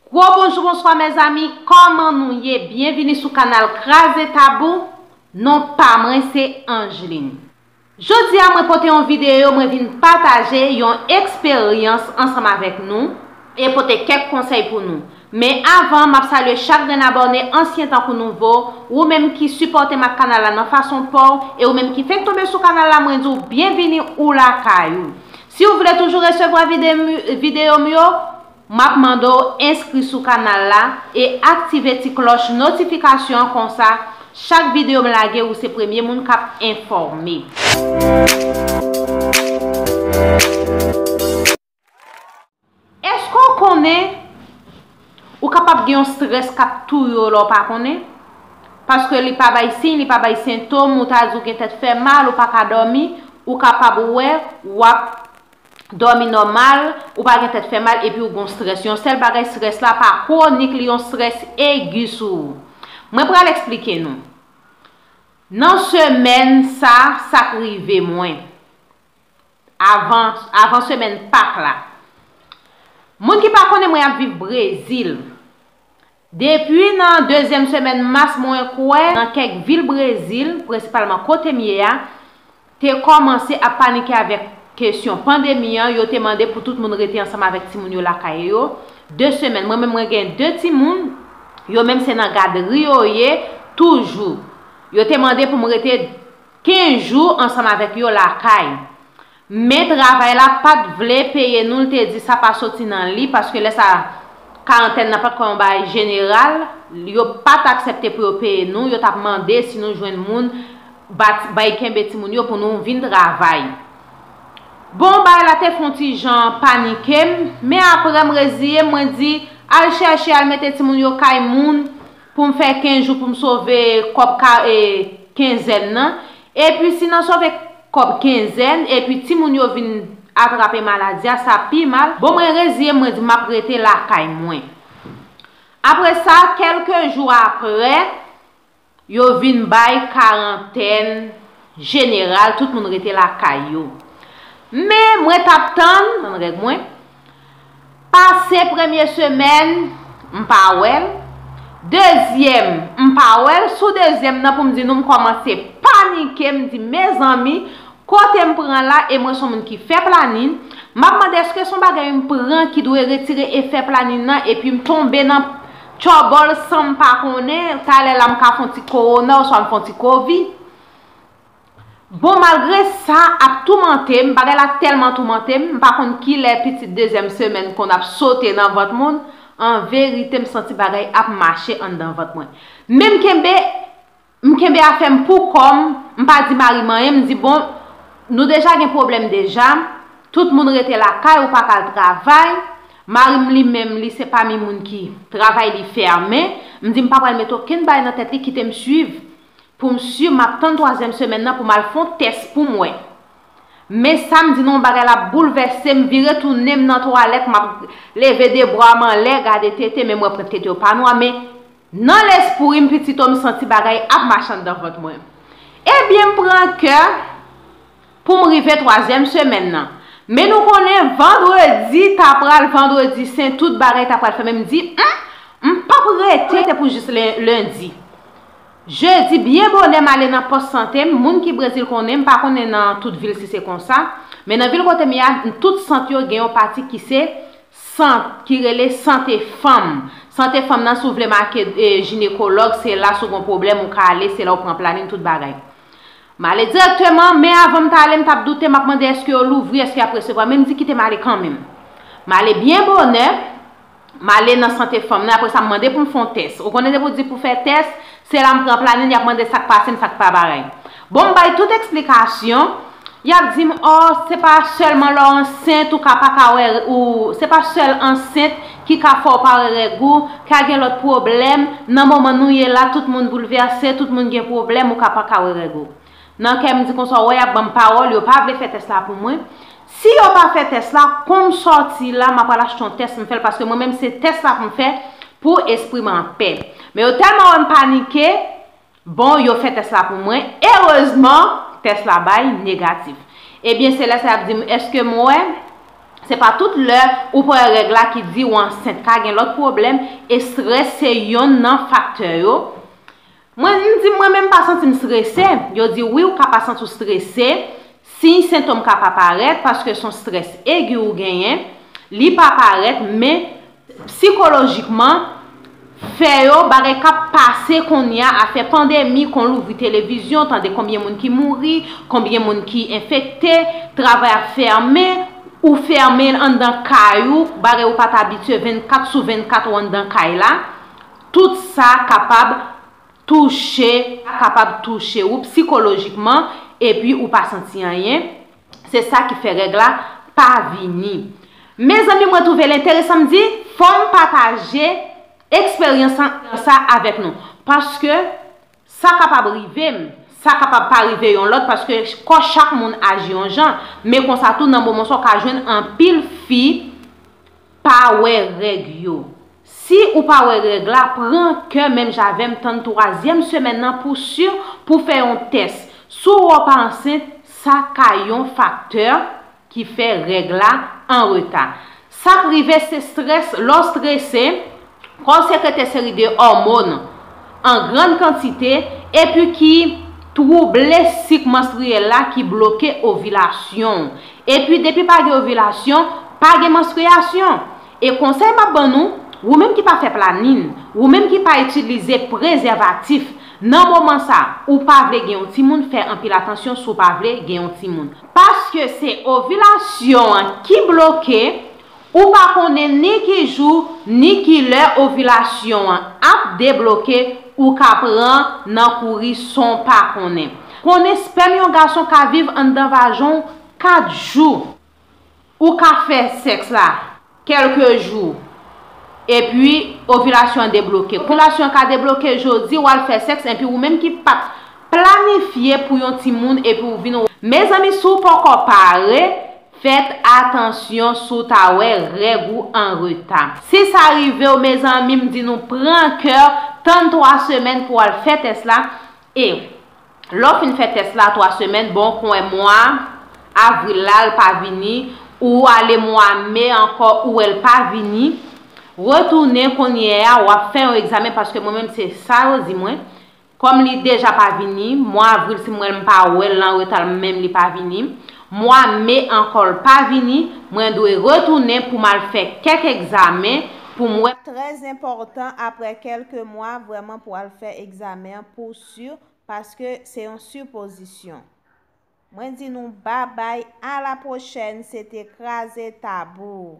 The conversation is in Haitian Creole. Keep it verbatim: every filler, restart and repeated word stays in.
Gwo bonjou, bonswa mezanmi, kòman nou ye? Byenvini sou kanal Kraze Tabou. Non pa mwen se Angeline. Jodi a mwen pote yon videyo, mwen vin pataje yon eksperyans ansanm avèk nou e pote kèk konsèy pou nou. Men avan, m ap salye chak grenn abòne, ansyen tankou nouvo, ou menm ki sipòte m ak kanal la nan fason pa w, e ou menm ki fenk tonbe sou kanal la, mwen di w byenvini ou lakay ou. Si w vle toujou resevwa vide- videyo m yo, m ap mande w enskri sou kanal la e aktive ti klòch notifikasyon an, konsa chak videyo m lage ou se premye moun k ap enfòme. Èske w konnen ou kapab gen yon strès k ap touye w lè w pa konnen? Paske li pa bay siy, li pa bay sentòm, ou ta di w gen tèt fè mal, ou pa ka dòmi, ou kapab wè w ap dòmi nòmal, ou pa gen tèt fè mal epi ou gon strès. Yon sèl bagay, strès la pa kwonik, li yon strès egi sou ou. Mwen pral eksplike nou. Nan semèn sa, sa k rive mwen. Avan, avan semèn Pak la. Moun ki pa konnen, mwen ap viv Brezil. Depi nan dezyèm semèn mas, mwen kwè nan kèk vil Brezil, prensipalman kote m ye a, te kòmanse ap panike avèk kesyon pandemi an. Yo te mande pou tout moun rete ansanm avèk timoun yo lakay yo de semèn. Mwen menm, mwen gen de timoun, yo menm se nan gadri yo ye toujou. Yo te mande pou m rete kenz jou ansanm avèk yo lakay. Men travay la pa t vle peye nou, l te di sa pa soti nan li, paske lè sa, karantèn nan pa t kwè yon bagay jeneral, yo pa t aksepte pou yo peye nou, yo t ap mande si nou jwenn moun, bat, bay kenbe timoun yo pou nou vin travay. Bon, bagay la te fè yon ti jan panike m, men apre m reziye m, mwen di, al chèche, al mete timoun yo kay moun, pou m fè kenz jou pou m sove kòb ka, e, kenzèn nan. Epi si nan sove kòb kenzèn, epi timoun yo vin atrape maladi a, sa pi mal. Bon, mwen reziye m, mwen di m ap rete lakay mwen. Apre sa, kèlke jou apre, yo vin bay karantèn jeneral, tout moun rete lakay yo. Men mwen t ap tann, tann règ mwen, pase premye semèn, m pa wè l. Dezyèm, m pa wè l. Sou dezyèm nan, pou m di nou, m kòmanse panike, m di, mezanmi, kote m pran la, e mwen se yon moun ki fè planin, m ap mande èske se yon bagay m pran ki dwe retire efè planin nan, epi m tonbe nan tchòbòl san m pa konnen, talè la m ka fè yon ti kowona oswa m fè yon ti kovi. Bon, malgre sa ap toumante m, bagay la tèlman toumante m, m pa konn kilè pitit dezyèm semèn konn ap sote nan vant moun, an verite m santi bagay ap mache anndan vant mwen. Men m kenbe, m kenbe afè m pou kò m, m pa di mari m anyen, m di, bon, nou deja gen pwoblèm deja, tout moun rete lakay, ou pa ka al travay, mari m li menm, li se pami moun ki travay li fèmen, m di m pa pral mete okenn bagay nan tèt li, kite m swiv, pou m si m ap tann twazyèm semèn nan pou m al fè yon tès pou m wè. Men sa m di nou, yon bagay la boulvèse m, vire tounen m nan twalèt, m ap leve de bra m anlè, gade tete, men mwen pran tete yo pa nwa, men nan lespri m, pitito, m santi bagay ap mache anndan vant mwen. Ebyen, m pran kè pou m rive twazyèm semèn nan. Men nou konnen, vandredi ta pral, vandredi sen, tout bagay ta pral fèmen. M di, hmm, m p ap rete pou jis len-, lendi. Jedi, byen bonè, m ale nan pòs sante m. Moun ki Brezil konnen, m pa konnen nan tout vil si se konsa. Men nan vil kote m ye a, tout sant yo gen yon pati ki se sant, ki rele sante fanm. Sante fanm nan, si w vle make, e, jinekològ, se la, si w gen yon pwoblèm, ou ka ale, se la ou pran planin, tout bagay. M ale dirèkteman, men avan m t ale, m t ap doute, m ap mande èske yo louvri, èske y ap resevwa, men m di kite m ale kanmenm. M ale byen bonè, m ale nan sante fanm nan, apre sa m mande pou m fè yon tès. Ou konnen depi w di pou fè tès, se la m pran planin, y ap mande sa k pase m, sa k pa bagay. Bon, m bay tout eksplikasyon, y ap di m, o, se pa sèlman lè w ansent ou ka pa ka wè, ou, se pa sèl ansent ki ka fè w pa wè règ ou, ka gen lòt pwoblèm. Nan moman nou ye la, tout moun boulvèse, tout moun gen pwoblèm, ou ka pa ka wè règ ou. Nan kè m di konsa, w wè, y ap ban m pawòl, yo pa vle fè tès la pou mwen. Si yo pa fè tès la, kon m sòti la, m ap al achte yon tès, m fè l, paske mwen menm se tès la pou m fè pou espri m anpè. Men yo tèlman wè m panike, bon, yo fè tès la pou mwen. Erezman, tès la bay negatif. Ebyen, se lè sa y ap di m, èske m wè? Se pa tout lè ou pran règ la ki di ou ansent, ka gen lòt pwoblèm, e strès se yonn nan faktè yo. Mwen, m di mwen menm pa santi m strese. Yo di wi, ou ka pa santi w strese. Siy, sentòm ka pa parèt paske se yon strès egi ou genyen. Li pa parèt, men sikolojikman, fè yo, bagay k ap pase kounye a, afè pandemi, kon louvri televizyon, tande konbyen moun ki mouri, konbyen moun ki enfekte, travay ap fèmen, ou fèmen anndan kay ou, bagay ou pa t abitye, vennkat sou vennkat ou anndan kay la. Tout sa kapab touche, kapab touche ou sikolojikman, epi ou pa santi anyen. Se sa ki fè règ la pa vini. Mezanmi, mwen twouve l enteresan, m di, fò m pataje eksperyans sa avèk nou. Paske sa kapab rive m, sa kapab pa rive yon lòt, paske kò chak moun aji yon jan. Men konsa tou, nan moman sa, w ka jwenn anpil fi pa wè règ yo. Si ou pa wè règ la, pran kè menm jan avè m, tann twazyèm semèn nan pou si, pou fè yon tès. Si w wè w pa ansent, sa ka yon faktè ki fè règ la an reta. Sa k rive se strès, lè w strese, kò w sekrete seri de òmòn an grann kantite, epi ki twouble sik manstriyèl la, ki bloke ovilasyon w. Epi depi pa gen ovilasyon, pa gen manstriyasyon. E konsèy m ap ban nou, ou menm ki pa fè planin, ou menm ki pa itilize prezèvatif, nan moman sa, ou pa vle gen yon timoun, fè anpil atansyon si w pa vle gen yon timoun. Paske se ovilasyon an ki bloke, ou pa konnen ni ki jou, ni ki lè ovilasyon an ap debloke, ou ka pran nan kouri san w pa konnen. Konnen spèm yon gason ka viv anndan vajan w kat jou. Ou ka fè sèks la kèlke jou, epi ovilasyon an debloke. Ovilasyon an ka debloke jodi, w al fè sèks, epi ou menm ki pa t planifye pou yon timoun, epi w vin. Mezanmi, si w poko pare, fèt atansyon si w ta wè règ ou an reta. Si sa rive w, mezanmi, m di nou pran kè, tann twa semèn pou w al fè tès la, e lè w fin fè tès la twa semèn, bon, konn wè mwa avril la, l pa vini, ou ale mwa me ankò, ou wè l pa vini, retounen kounye a, w ap fè yon egzamen, paske mwen menm se sa yo di mwen. Kòm li deja pa vini, mwa avril, si m wè l, m pa wè l, l an reta, menm li pa vini. Mwa me ankò, l pa vini, mwen dwe retounen pou m al fè kèk egzamen pou m wè. Trè enpòtan, aprè kèlke mwa, vrèman pou al fè egzamen an pou si, paske se yon sipozisyon. Mwen di nou babay, a la pwochèn, se te Kraze Tabou.